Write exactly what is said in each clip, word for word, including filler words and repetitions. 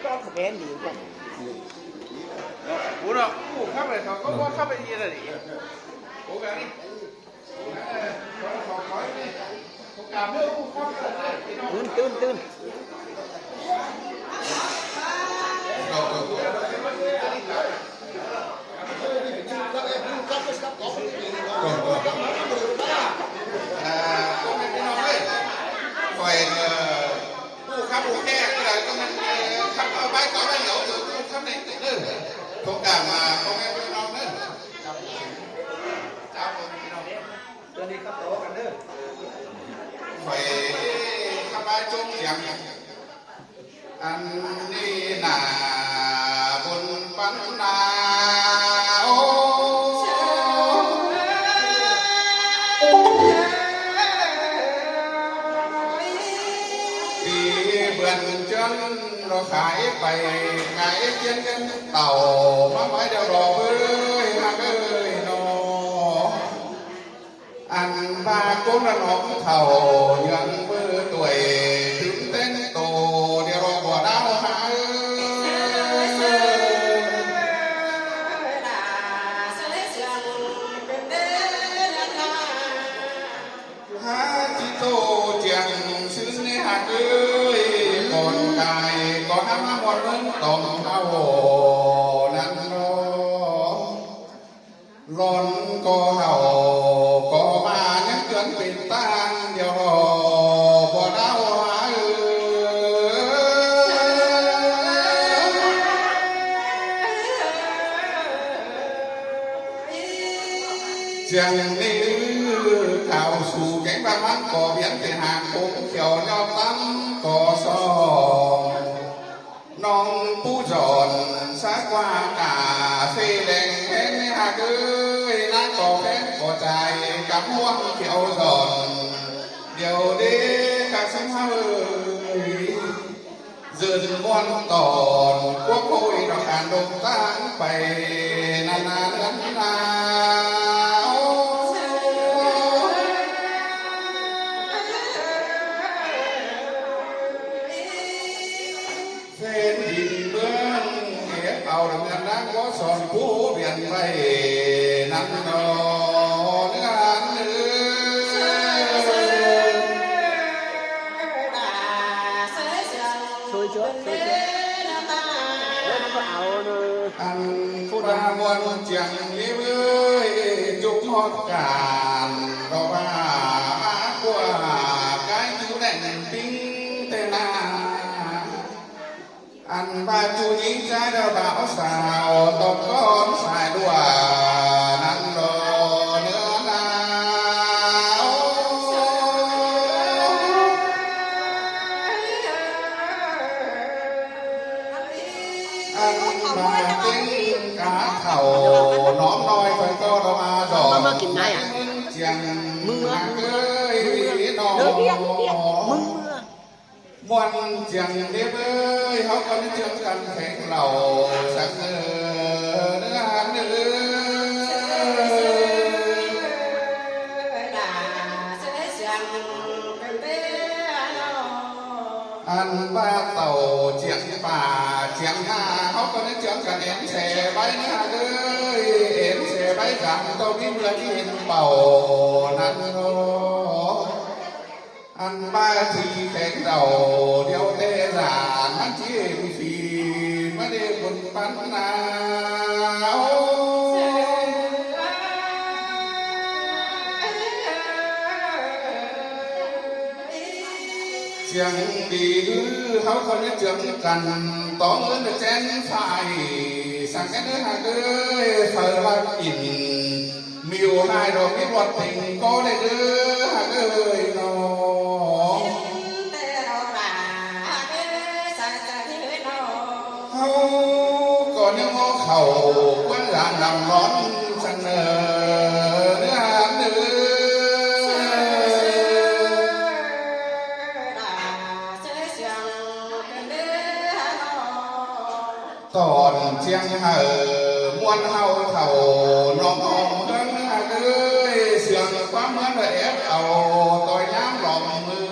Ốc bén đi. Ủa nó, ủa khắp này, sao có bó khắp này gì đây? Ủa gà đi. Tưn, tưn, tưn. À, cô mẹ cái nó đấy. Khỏi, ờ, cô khắp cô khe, cái đấy con, ờ, khắp, ờ, bãi có đấy, nó, cô khắp này, cái đấy. Thông cảm mà cô mẹ cái nó đấy. Chào cô mẹ cái nó. Tôi đi khắp tổ cả đấy. Khỏi khắp bãi trống chiếng. Ăn đi nà bún bắn nà ô. Đi bươn chân nó khai bày, khai chiến chân tàu, mà mãi đeo đò bơi, hả bơi nó. Ăn ba cốn ăn ống thầu nhường bơ tuổi, tứm tên tổ, điều đó bỏ đau hả ơi. Hả chỉ tổ chiếng xứ nê hả ơi, con cái có hả mà một món tóm hả hồ năn đó. Lon có hậu có ba nhắc chuyến pin tan điều đó, bỏ đau hả ư. Chiếng đi ư, cao su kéng ba mắn có biến thì hàng cũng kiểu nhau tắm có sông. Nong pú dọn xá qua cà phê đèn phén hạc ơi, lá cỏ phén cỏ chài cắm huông kiểu dọn. Điều đế khá sống hả ơi, dần muôn tòn quốc hội nó khán đông tăng bày nà nà nà nà. Phên đin ꞌmướng ép au đăm ngăn đang có son phú biển bay nắng no ngăn ư. Sôi chớ, sôi chớ. Ơ, nó có áo nó. Ăn ba muôn chiếng liếp ơi, chúc hót cản, đó ba má của cái chú đèn pính tên à. Ăn ba chú nhí cha đào bảo sao tộc con sai đùa nắng đỏ nữa nào. Ăn ba tiếng cá thầu nóm nói phải cho đào ba giò. Chiêng mưa. Mưa. Mưa. Mưa. Muôn chiêng đêm ơi, háo con chiêng căn kheng lầu sáng ơ, nữa hán ơ. Ăn ba tàu chiêng ba chiêng ha, háo con chiêng căn ến xe bay nữa hán ơi, ến xe bay dáng tàu đi mưa đi hiến bầu năn thôi. Ăn ba thi kheng đầu điêu tê giả ngắn chỉ phi mà đi quần bắn nào. Chiêng đi ư háo con chiêng căn tóm ư chén phải sang cái nữa hả ơi phải là in. Miu hai đó biết luật tình có đây ư hả ơi nó. Háo có những ngõ khẩu quán làng nằm đón sân nơ nữa hả ư. Tỏn chiêng hảư muôn hảư thảu nong hong ꞌhướn hả ơi, sương quám ꞌmướn ép au ꞌtoi ꞌnhám lom ư.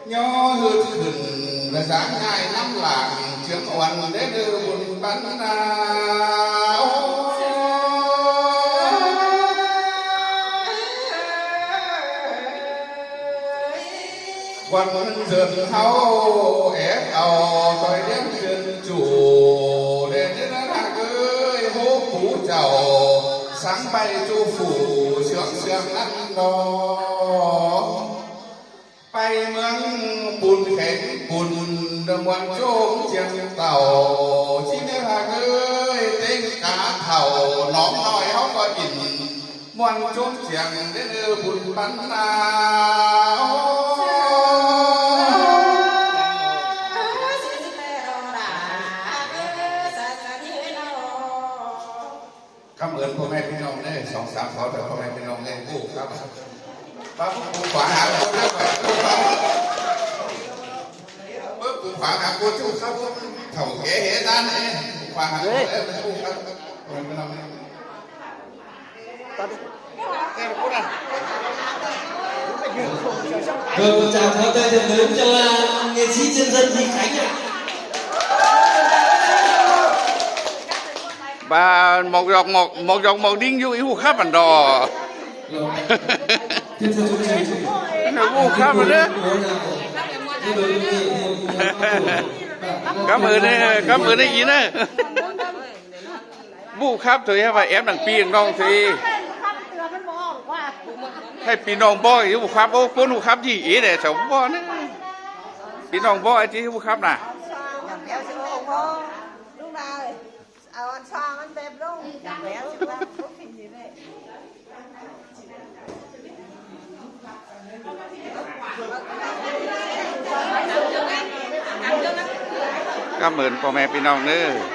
Nho hưt khửn sáng ngại năm làng chiếm uẩn đến ư bùn bắn na. Quần dân hâu ép tàu coi đêm dân chủ để đến hạc ơi hô cú chầu sáng bay chu phủ sướng sướng ăn đó. Bay mướn bùn khén bùn muôn chôm chiêng tàu. Chí nên hạc ơi tên cá thầu nóm nói hóc có in muôn chôm chiêng đến ư bùn bắn na. Cảm ơnพ่อแม่พี่น้องเนี่ยสองสามขอแต่พ่อแม่พี่น้องเนี่ยกู้ครับ ป้าผู้ขวางหาคนเดียวกันกู้ครับ เมื่อผู้ขวางหาคนกู้ครับ เถ่าแก่เหตุนั้นเนี่ยผู้ขวางหาคนเดียวกันกู้ครับ พ่อแม่พี่น้องเนี่ย Vâng, một tràng pháo tay thật lớn cho, à, nghệ sĩ nhân dân Thùy Khánh ạ. Ba mộc dọc mộc, mộc dọc mộc đinh dụ ý hụ khắp bản đỏ. Vâng. Tiếp theo chương trình. Nó hụ khắp bản đỏ. Tiếp nối với một tràng pháo tay. Cảm ơn, cảm ơn anh Yến ạ. Bú khắp thôi, hả, phải ém đằng pi đằng nong thôi. Hay pi nong bó, bú khắp, ô, cuốn bú khắp gì, ý để cháu bó nữa. Pi nong bó, ai chứ bú khắp nè. Cảm ơn พ่อแม่พี่น้อง nữa.